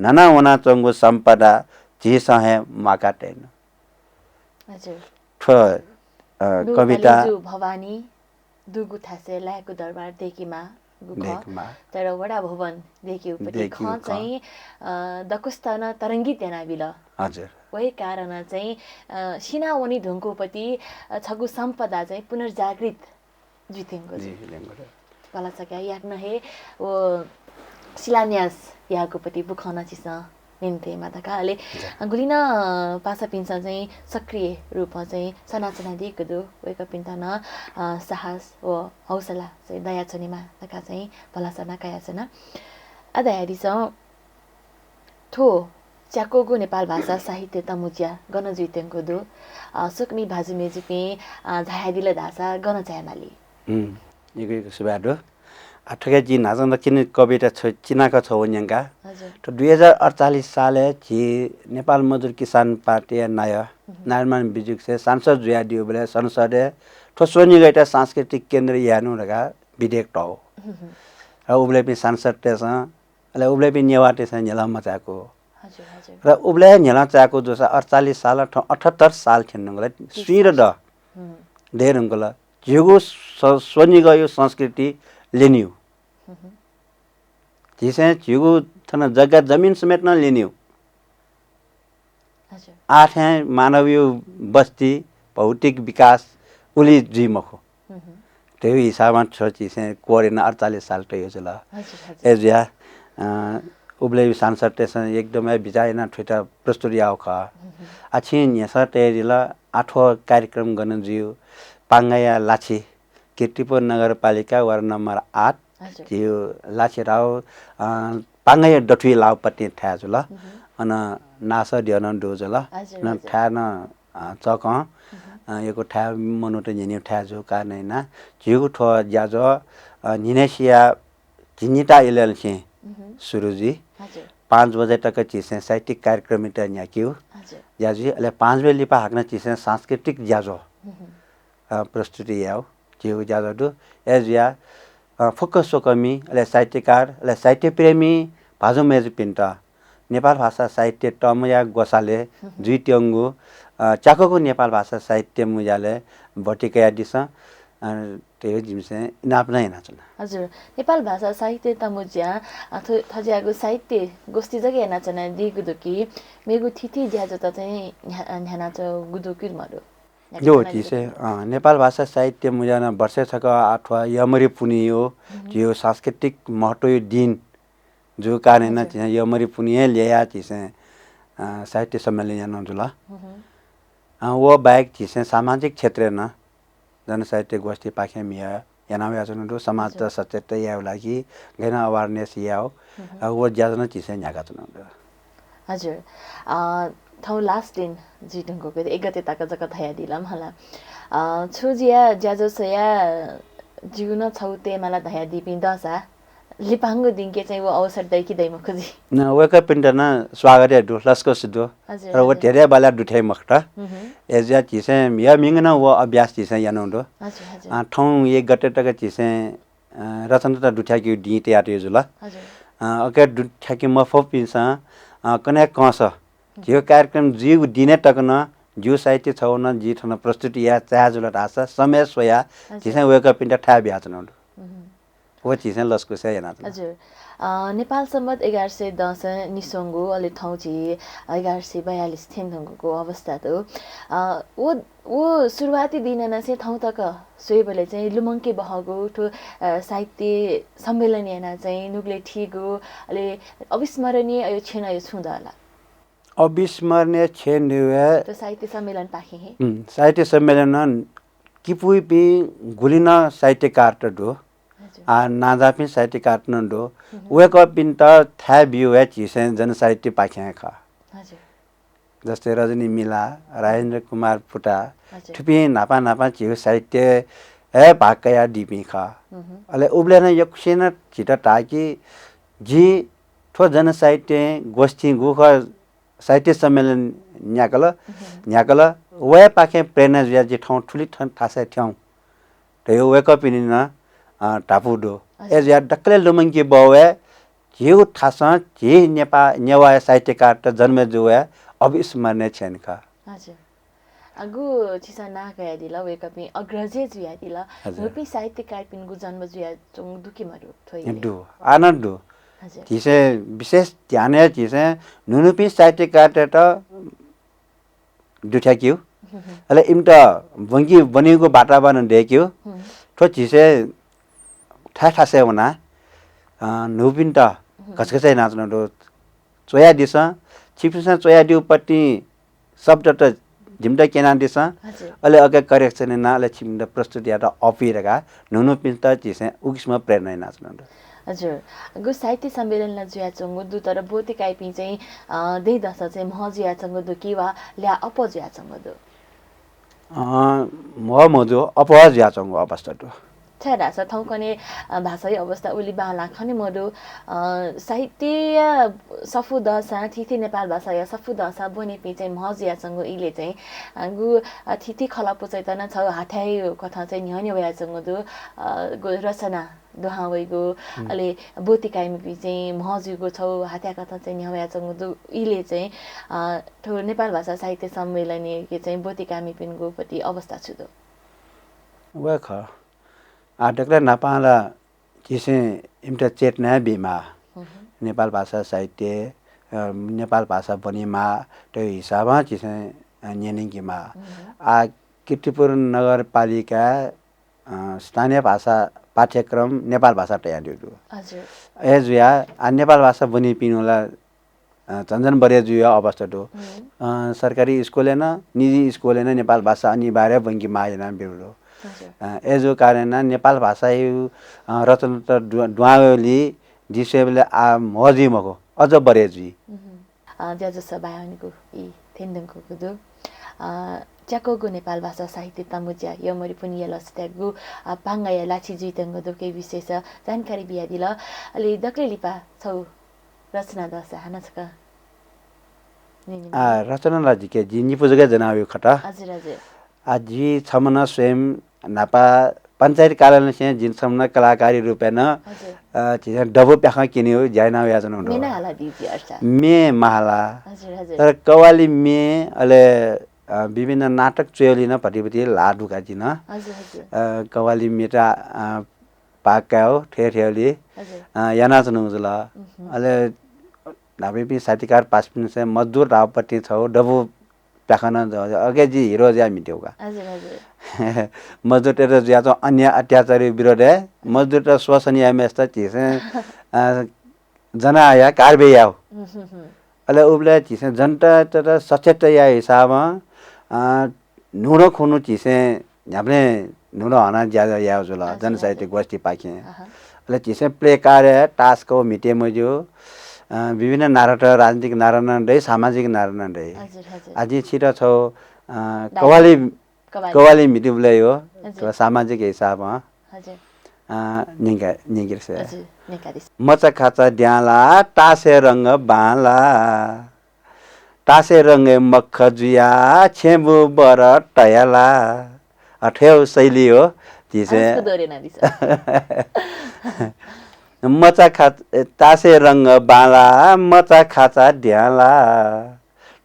न्हना वनाच्वंगु सम्पदा झीसं हे म्वाकातयेनु। हजुर। थ्व, अ, लु कविता तलेजु भवानी दुगु थासय् ल्याःगु दरबार दय्‌केमाःगु खः। दय्‌केमाः। तर वडा भवन दय्‌केगु पति दय्‌केगु खँ खँ। चाहिँ, अ, दक्वसित नं तरंगित यानाबिल। हजुर। वहे कारणं चाहिँ, अ, सिनावनी धुंकूगु पति, अ, छगू सम्पदा चाहिँ पुनर्जागृत जुइत्यंगु दु। जुइत्यंगु दु। भलसा कयाः याकनं हे व शिलान्यास याःगु पति बुखँ नं झीसं न्यनेत्यंगु दु का। अले गुलिं नं पासापिन्सं चाहिँ सक्रिय रूपं चाहिँ सनाच्वनादीगु दु। वय्‌कःपिन्त नं, अ, साहस व हौसला चाहिँ दयाच्वनेमा धकाः चाहिँ भलसा नं कयाच्वना। आः धयादिसँ, थ्व च्याकूगु नेपाल भाषा साहित्य तःमुँज्या गन जुइत्यंगु दु? अ, स्वकुमि भाजु मय्‌जुपिं, अ, झायादिल धाःसा गन झायेमाली? हुँ, यक्व यक्व सुभाय् दु। आ, थुकी जिं न्हाचः नं कविता छ-, चिनाक छगू न्यंका। हजुर। थ्व दुई हजार अठचालिस सालय् झी नेपाल मजदुर किसान पार्टीया नायः नारायणमान विजुक्से सांसद जुयादीबलय् संसदय् थ्व स्वनिगःयात सांस्कृतिक केन्द्र यायेनु धकाः विधेयक तःगु। हुँ, हुँ। र उबलय्‌पिं सांसदतय्‌सं अले उबलय्‌पिं नेवाःतय्‌सं न्ह्यलं मचाय्‌कू। हजुर, हजुर। र उबलय् न्ह्यलं चाय्‌कू जूसा अठचालिस सालं थौं अठहत्तर साल थ्यनेधुंकल, स्वीदँ द हुँ। दयेधुंकल। झीगु स-, स्वनिगःया संस्कृति ल्यनेगु। हुँ, हुँ। झीसं झीगु थन जग्गा जमिन समेत नं ल्यनेगु। हजुर। आः थें मानवया बस्ती, भौतिक विकास उलि जुइ मखु। धयु हिसाबं थ्व झीसं कोरेना अडचालिस साल तयु जुल। अय् जुया उबले सांसदतय्सं एकदमै बिचाः याना थ्वइत प्रस्तुत याउ खः। आ छिं न्ह्यसः तयादिल, आ थ्व कार्यक्रम गन जुयु, पांगाया लाछि, कीर्तिपुर नगरपालिका वार्ड नम्बर आठ, झिउ लाछि राउ, अ, पांगाया दथुइ लाउपट्टि थाय् जुल। अन नासः द्यः नं दु जुल। अन थाय् नं, अ, चकं, अ, यक्व थाय् मनूत न्ह्यःने थाय् जू कारणं याना झीगु थ्व ज्याझ्वः, अ, न्हिनय्सिया झिंनिता इलय्लसिं सुरु जुइ। पाँच बजे तक झीसं साहित्यिक कार्यक्रमत न्ह्याकेउ ज्याझ्वः जुइ। अले पाँच बजे लिपा हाकनं झीसं सांस्कृतिक ज्याझ्वः, अ, प्रस्तुति याउ झीगु ज्याझ्वः दु। अय् जुया, अ, फुक्क स्वकःमि, अले साहित्यकार, अले साहित्यप्रेमी भाजु मय्जुपिन्त नेपाल भाषा साहित्य तःमुँज्या ग्वसालय् जुइत्यंगु, अ, च्याकःगु नेपाल भाषा साहित्य मुँज्यालय् भर्ती कयादिसँ, अ, धयु जिमिसं इनाप नं यानाच्वना। हजुर, नेपाल भाषा साहित्य तःमुँज्यां, अ, थ्व-, थज्याःगु साहित्य गोष्ठी जक यानाच्वनादीगु दु कि मेगु थीथी ज्याझ्वःत चाहिँ न्ह्या-, न्ह्यानाच्वंगु दु कि मदु? दु, झीसं, अ, नेपाल भाषा साहित्य मुँज्यां नं वर्षय् छकः अथवा यःमरि पुन्हियो, झीउ सांस्कृतिक महत्वयु दिन जू कारणं याना झीसं यःमरि पुन्हि हे ल्यया झीसं, अ, साहित्य सम्मेलन याना जुल। अ, व बाहेक झीसं सामाजिक क्षेत्रय् नं जनसाहित्य गोष्ठीपाखें म्हिगः याना वयाच्वना दु, समाजत सचेत यायेगु लागि गय् नं awareness याउ, अ, व ज्याझ्वः नं झीसं न्ह्याकाच्वना दु। हजुर। अ, थौं last दिन जुइधुंकूगु एक गते तक जक धयादिल मला। अ, छु जुया ज्याझ्वः स्वया जिगु नं छगू तयेमाला धयादीपिं दःसा लिपांगु दिंके चाहिँ व अवसर दइ कि दइ मखु जि? न, वय्कःपिन्त नं स्वागत हे दु, लसकुस दु। हजुर, र व हजुर। धेरै बाला दुथ्याइ मखुत। अय् जुया झीसं म्हिगः म्हिगः नं व अभ्यास झीसं याना दु। हजुर, हजुर। अ, थौं एक गते तक झीसं, अ, रचनात दुथ्याकेगु दिं तयातयु जुल। हजुर। अ, अके दुथ्याके मफुपिन्सं, अ, कन्हय् कंस झीगु कार्यक्रम जुइगु दिनय् तक नं जिगु साहित्य छगू नं जिं थन प्रस्तुति याये चाहे जुल धाःसा समय स्वया झीसं वय्कःपिन्त थाय् बियाच्वना दु। व झीसं लसकुस हे यानाच्वना। हजुर। अ, नेपाल संवत् एघार सय दसं निस्वंगु, अले थौं झी एघार सय बयालिस थ्यनेधुंकूगु अवस्था दु। अ, व, व सुरुवाती दिनंनिसें थौं तक स्वयेबलय् चाहिँ लुमंके बहःगु थ्व, अ, साहित्य सम्मेलन याना चाहिँ नुगलय् थीगु, अले अविस्मरणीय अय् क्षण अय् छुं दला? अविस्मरणीय क्षण धइगु हे थ्व साहित्य सम्मेलनपाखें हे। उम्, साहित्य सम्मेलन किपुइपिं गुलि नं साहित्यकारत दु। हजुर। आ, नांजाःपिं साहित्यकारत नं दु। वय्कःपिन्त थाय् बियु हे झीसं जनसाहित्यपाखें खः। हजुर। जस्तै रजनी मिला, राजेन्द्र कुमार पुता, हजुर। थुपिं न्हापा न्हापा झीगु साहित्य हे भाग कयादीपिं खः। अले उबलय् नं यक्वसिनं झीत धाः कि जि थ्व जनसाहित्य गोष्ठी गुखः साहित्य सम्मेलन न्ह्याकल, न्ह्याकल, वय्पाखें प्रेरणा जुया जि थौं थुलि थन थासय् थ्यं धइगु वय्कःपिनि नं, अ, धापू दु। हजुर। अय् जुया दकलय् लुमंके बहःगु हे झीगु थासं झी नेपा-, नेवाः साहित्यकारत जन्म जूगु हे अविस्मरणीय क्षण खः। हजुर। अ, गु छिसं नां कयादिल, वय्कःपिं अग्रज हे जुयादिल। हजुर। न्हूपिं साहित्यकारपिनिगु जन्म जुयाच्वंगु दु कि मदु? थ्व इलय् दु, आः नं दु। हजुर। झीसं विशेष ध्यान हे झीसं न्हून्हूपिं साहित्यकारतय्त दुथ्याकेगु। अले इमित ब्वंकी ब्वनीगु वातावरण दयेकेगु। थ्व झीसं थाय् थासय् वनाः, अ, न्हूपिन्त घचघच यानाच्वना दु। च्वयादिसँ, छिकपिन्सं च्वयादीगु पट्टि शब्दत जिमित क्यनादिसँ। हजुर। अले अके correction याना, अले छिकपिन्त प्रस्तुत यायेत अःपुइ धकाः न्हून्हूपिन्त झीसं उकिसं प्रेरणा यानाच्वना दु। हजुर। गु साहित्य सम्मेलन ला जुयाच्वंगु दु, तर ब्वति काइपिं चाहिँ, अ, दँय्दसं चाहिँ म्ह जुयाच्वंगु दु कि वा ल्याः अप्वः जुयाच्वंगु दु? अ, म्ह मजू, अप्वः जुयाच्वंगु अवस्था दु। छाय्धाःसा थौंकन्हय्, अ, भाषाया अवस्था उलि बांलाः खने मदु। अ, साहित्यया सफू दःसां, थीथी नेपाल भाषाया सफू दःसां ब्वनीपिं चाहिँ म्ह जुयाच्वंगु इलय् चाहिँ, अ, गु, अ, थीथी खलःपुचःयात नं छगू हाथ्याःगु कथं चाहिँ न्ह्यःने वयाच्वंगु दु, अ, गु रचना दुहां वइगु, अले ब्वति काइमिपिं चाहिँ म्ह जुइगु छगू हाथ्याःगु कथं चाहिँ न्ह्यः वयाच्वंगु दु इलय् चाहिँ, अ, थ्व नेपाल भाषा साहित्य सम्मेलनय् चाहिँ ब्वति काइमिपिनिगु पति अवस्था छु दु? व खः। आः दकलय् न्हापां ला झीसं इमित चेतना हे बीमाः। नेपाल भाषा साहित्य, अ, नेपाल भाषा ब्वनेमाः, थ्व हिसाबं झीसं, अ, न्यनेकेमाः। आः कीर्तिपुर नगरपालिका, अ, स्थानीय भाषा पाठ्यक्रम नेपाल भाषा तयादीगु दु। हजुर। अय् जुया, आ, नेपाल भाषा ब्वनीपिं ला, अ, झन झन बढे जुया अवस्था दु। हुँ। अ, सरकारी स्कुलय् नं, निजी स्कुलय् नं नेपाल भाषा अनिवार्य ब्वंके माः याना बिल दु। हजुर। अ, अय् जु कारणं नेपाल भाषाया, अ, रचना त दु-, दुहां वली दिसेबले आ म्हो जुइ मखु, अझ बढे जुइ। हुँ। अ, ज्याझ्वः सभाय् वनेगु ई थें दंकूगु दु। अ, च्याक्वःगु नेपाल भाषा साहित्य तःमुँज्या यःमरि पुन्हिया लसताय्‌गु, अ, पांगाया लाछि जुइत्यंगु दु, उकिया विषयस जानकारी बियादिल। अले दकले लिपा छौ रचना दःसा हानं छकः न्यने आ, रचना ला जिके जि निपु जक जनावयु खत। हजुर, हजुर। आ, जि छम्ह नं स्वयं न्हापा पञ्चायत कालंनिसें जिं छम्ह नं कलाकारी रूपय् नं, हजुर। अ, झीसं डबु प्याखं क्यनेगु ज्या याना वयाच्वनागु दु। म्ये नं हालादी जि अर्सा। म्ये माः हाला। हजुर, हजुर। तर कव्वाली म्ये, अले, अ, विभिन्न नाटक च्वयेगुलिं नं भतिभति ल्हाः दु का जिं नं। हजुर, हजुर। अ, कव्वाली म्येत, अ, पाक कायेगु, थथे थथेगुलिं, हजुर। अ, यानाच्वनागु जुल। उहुँ। अले न्हापायापिं साहित्यकार पासापिन्सं मजदुर धाःगु पतिं छगू डबु प्याखं नं ज-, अके जि हिरो जुयाः म्हितेगु का। हजुर, हजुर। मजदुरतय्त जुयाच्वंगु अन्याय अत्याचारया विरोधय्, मजदुरत शोषण याःम्हेसित झीसं, अ, जनाः हयाः कारवाही यायेगु। हुँ, हुँ, हुँ। अले उबलय् झीसं जनतातय्त सचेत यायेगु हिसाबं, अ, न्हूदँ खुन्हु झीसं न्ह्याबलें न्हूदँ हनाः ज्या यायेगु जुल, हजुर, जनसाहित्य हजुर। गोष्ठीपाखें। अहँ। अले झीसं प्लेकार्डय् तास कयाः म्हिते मज्यू, अ, विभिन्न नाटकत, राजनीतिक नाटक नं दइ, सामाजिक नाटक नं दइ। हजुर, हजुर। आः जिं छित छगू, अ, डायरी। कव्वाली, कव्वाली। कव्वाली म्हितेबलय् हो, हजुर। सामाजिक हिसाबं। हजुर। अ, न्यंका, न्यंकेसे। हजुर, न्यंकादिसँ। मचाखाचा द्यां ला, तासय् रंग बां ला। तासय् रंगय् मख्ख जुयाः छेँबुँ बर तया ला। अ, थ्व हे शैली हो, झीसं। आवाज कुदोरे नादिसँ। मचाखाचा, तासय् रंग बां ला, मचाखाचा द्यां ला।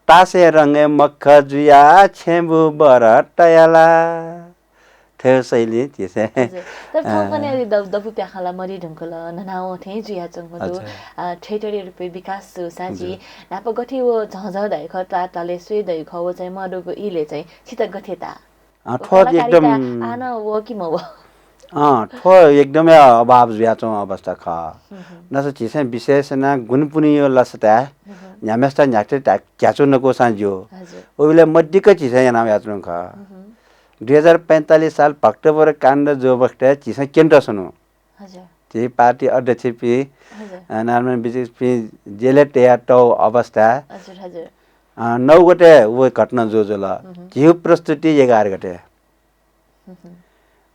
तासय् रंगय् मख्ख जुयाः छेँबुँ बर तया ला। थ्व हे शैली झीसं। हजुर। तर थौंकन्हय् अ। अले द-, दबू प्याखं ला मदये धुंकल, न्हनावं थें जुयाच्वंगु दु। अच्छा। अ, थिएटरया रूपय् विकास जूसां झी हजुर। न्हापा गथे व झःझः धइगु खः, ताःतालय् स्वये धइगु खः, व चाहिँ मदुगु इलय् चाहिँ छित गथे ताः? अ, व थ्व कलाकारिता एकदम आः नं वः कि मवः? अँ, थ्व एकदमै अभाव जुयाच्वंगु अवस्था खः। हुँ, हुँ। नसा झीसं विशेष यानाः गुणि पुन्हिया लसताय् हुँ, हुँ। न्ह्याम्हेसित न्ह्याथे ध्या-, ध्याचु नकूसां ज्यू। हजुर। उबलय् मदिक्क झीसं याना वयाच्वंगु खः। हुँ, हुँ। दुई हजार पैंतालिस साल भक्तपुर काण्ड जूबखतय् झीसं क्यनेत स्वनु। हजुर। झी पार्टी अध्यक्षपिं, हजुर। अ, नारायण विजुपिं जेलय् तयातःगु अवस्था। हजुर, हजुर। अ, नौ गते व घटना जू जुल। हुँ, हुँ। झीगु प्रस्तुति एघार गते। हुँ, हुँ।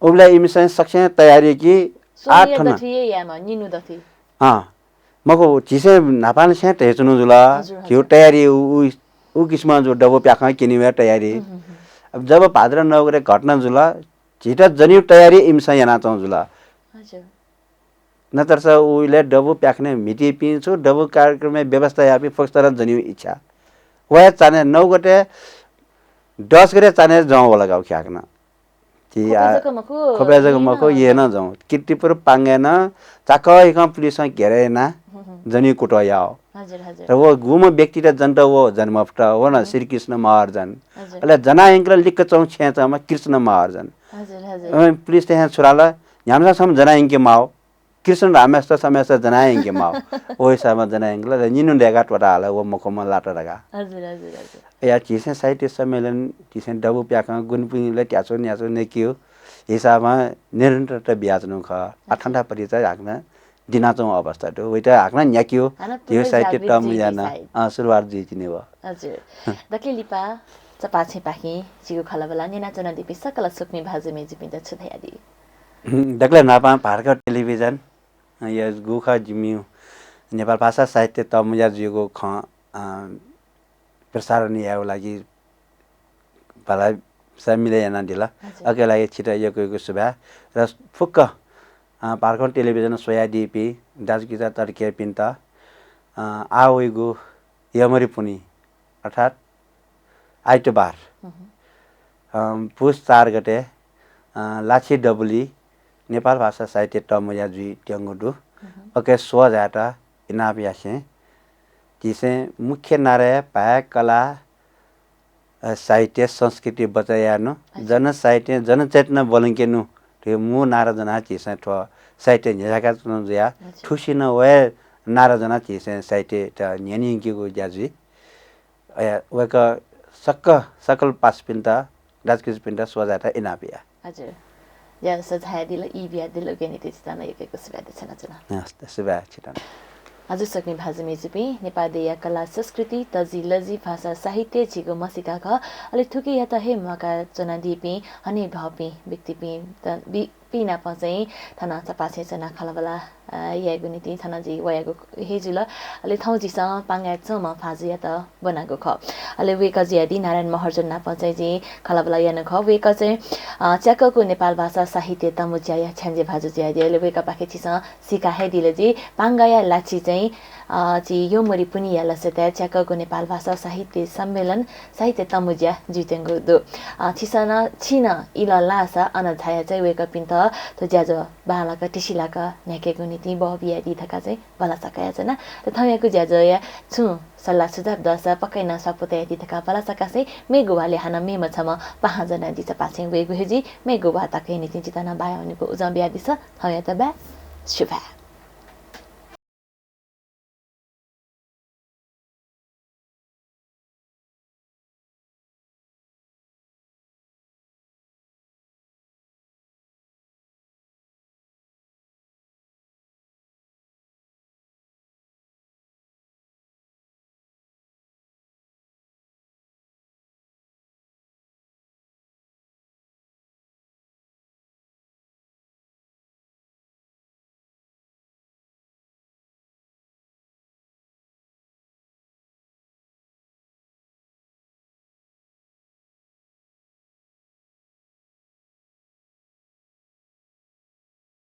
उबलय् इमिसं सकसिनं तयारी कि आः थन। स्वनिया दथुइ हे यायेमाः, निन्हु दथुइ। अँ। मखु, झीसं न्हापांनिसें धयाच्वनु जुल। हजुर, हजुर। झीगु तयारी उ, उ, उ किसिमं जू, दबू प्याखं क्यनेगु तयारी। हुँ, हुँ, हुँ। अब जब भाद्र नौ गते घटना जुल, झीत जनीगु तयारी इमिसं यानाच्वंगु जुल। हजुर। नतरसा उबलय् दबू प्याखनय् म्हितीपिं छु, दबू कार्यक्रमय् व्यवस्था याःपिं फुक्कसित नं जनीगु इच्छा। व हे चान्हय् नौ गते, दस गते चान्हय् जं वल का उ ख्याकनं। झी ख्वपय् आ, जक मखु, ख्वपय् जक यि मखु, नं यि नं जं। कीर्तिपुर पांगय् नं चाकःहिकं पुलिसं घेरा यानाः हुँ, हुँ। जनीगु कुतः याः। हजुर, हजुर। तर व गुम्ह व्यक्तित जनत व जन मफुत, व नं हुँ। श्रीकृष्ण महर्जन। हजुर। अले जनाः यंकल लिक्क च्वंगु छेँय् च्वंम्ह कृष्ण महर्जन। हजुर, हजुर। अँ, पुलिसत हे छु धाल, न्ह्याम्हसिनं छम्ह जनाः यंके माः। कृष्ण धाःम्हेसित छम्हेसित जनाः यंके माः। व हिसाबं जनाः यंकल, अले निन्हु दय्काः त्वःता हल, व मखुम्ह लात धकाः। हजुर, हजुर, हजुर। अय्‌या झीसं साहित्य सम्मेलन, झीसं दबू प्याखं गुणि पुन्हिलय् ध्याचु न्याचु न्यंकेगु हिसाबं निरन्तरता बियाच्वनागु खः। आः थन थाय् पति चाहिँ हाकनं दिनाच्वंगु अवस्था दु। वइत हाकनं न्याकेगु हानं झीगु साहित्य पुनर्जागृत तःमुँज्या जुइगु नं, सायद। अँ, सुरुवात जुइतिनि व। हजुर। दकले लिपा चपाःछेँपाखें झीगु खँल्हाबल्हा न्यनाच्वनादीपिं सकल स्वकुमि भाजु मय्‌जुपिन्त छु धयादी? दकले न्हापां भारत टेलिभिजन, अ, या गुखः जिमिगु नेपाल भाषा साहित्य तःमुँज्या जुइगु खँ, अ, प्रसारण यायेगु लागि भलसा मिले यानादिल। हजुर। अके लागि छित यक्व यक्व सुभाय्। र फुक्क, अ, भारत टेलिभिजन स्वयादीपिं दाजुकिजा तताकेहेँपिन्त, अ, आः वइगु यःमरि पुन्हि अर्थात् आइतबार, हुँ, हुँ। अ, पुस चार गते, अ, लाछि दबुली नेपाल भाषा साहित्य तःमुँज्या जुइत्यंगु दु। हुँ, हुँ। अके स्वः झायेत इनाप यासें झीसं मुख्य नारय् भाय् कलाः अ, साहित्य संस्कृति बचय् यायेनु, जनसाहित्य जनचेतना ब्वलंकेनु धइगु मू नारा ज्वनाः झीसं थ्व साहित्य न्ह्यज्याकाच्वना जुयाः थुसिनं वहे नारा ज्वनाः झीसं साहित्य न्ह्यःने यंकेगु ज्या जुइ। अ, वय्कः सकल सकल पासापिन्त, दाजुकिजापिन्त स्वजायात इनाप या। हजुर। ज्याझ्वः झायादिल, ई बियादिल, उकिया निंतिं छितः नं यक्व यक्व सुभाय् देछानाच्वना। हस्त, सुभाय् छितः नं। हजुर, स्वकुमि भाजु मय्जुपिं, नेपाः देय्या कला संस्कृति, तजि लजि, भाषा साहित्य झीगु म्हसीका खः। अले थुकियात हे म्वाकाच्वनादीपिं हनेबहःपिं व्यक्तिपिं त-, बि-, पिं नाप चाहिँ थन चपाछेँ च्वनाः खँल्हाबल्हा, अ, यायेगु निंतिं थन जि वयागु हे जुल। अले थौं झीसं पांगाय् च्वंम्ह भाजुयात ब्वनागु खः। अले वय्कः जुयादी नारायण महर्जन नाप चाहिँ जिं खँल्हाबल्हा यानागु खः। वय्कः चाहिँ, अ, च्याकःगु नेपाल भाषा साहित्य तःमुँज्याया छ्याञ्जे भाजु जुयादी। अले वय्कःपाखें झीसं सीका हे दिल जि। पांगाया लाछि चाहिँ, अ, झी यःमरि पुन्हिया लसताय् च्याकःगु नेपाल भाषा साहित्य सम्मेलन साहित्य तःमुँज्या जुइत्यंगु दु। अ, छिसं नं, छिं नं इलः लाःसा अन झायाः चाहिँ वय्कःपिन्त थ्व ज्याझ्वः बांलाक तिसिलाक न्ह्याकेगु निंतिं बहः बियादी धकाः चाहिँ भलसा कयाच्वना। अले थौंयागु ज्याझ्वःया छुं सल्लाह सुझाव दःसा पक्कै नं स्वापू तयादी धकाः भलसा कासें मेगु वालय् हानं मेम्ह छम्ह पाहां ज्वनाः जि चपाछेँ वयेगु हे जुइ। मेगु वाः तकया निंतिं जितः नं बाया वनेगु उजं बियादिसँ। थौंयात बाय्। सुभाय्।